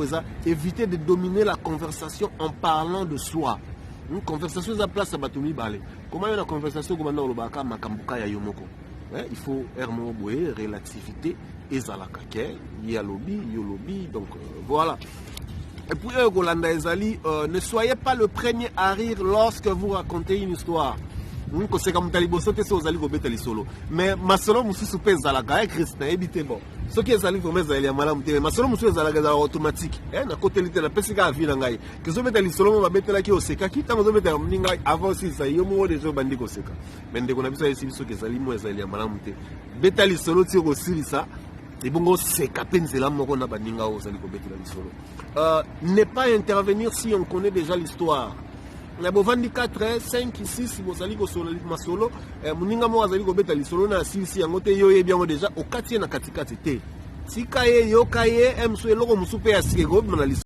moko eza éviter de dominer la conversation en parlant de soi. Conversation eza place ya bato mibale. Koma yo na conversation okobanda kolobaka makambo ka ya yo moko. Il faut aire moko boye relativité ezalaka ke ye alobi, yo olobi. Donc voilà. Et puis oyo kolanda ezali ne soyez pas le premier à rire lorsque vous racontez une histoire. Koseka moto ya liboso te so ozali kobeta lisolo. Mais masolo mosusu mpe ezalaka, Christ, nayebi te. Bon, soki ezali vraiment ezaleli ya malamu te, mais masolo mosusu ezalaka, ezalaka automatique. Nakoteli te, napesi kaka vie na ngai. Kezobeta lisolo mo babetelaki, osekaki. Ntango ozobetela moninga, avant osilisa, yo moko deja obandi koseka. Mais ndeko na biso ayesi biso soki ezali mo ezaleli ya malamu te. Beta lisolo ti okosilisa, ebongo oseka mpe nzela moko na baninga oyo ozali kobetela lisolo. Ne pas intervenir si on connaît déjà l'histoire. Na bovandi 4, 5, 6, bozali kosolola masolo, moninga moko azali kobeta lisolo na asilisi yango te, yo oyebi yango déjà, okati ye na katikati te. Tika ye, yoka ye. Mosu eloko mosusu mpe ya sika ekobima na lisolo.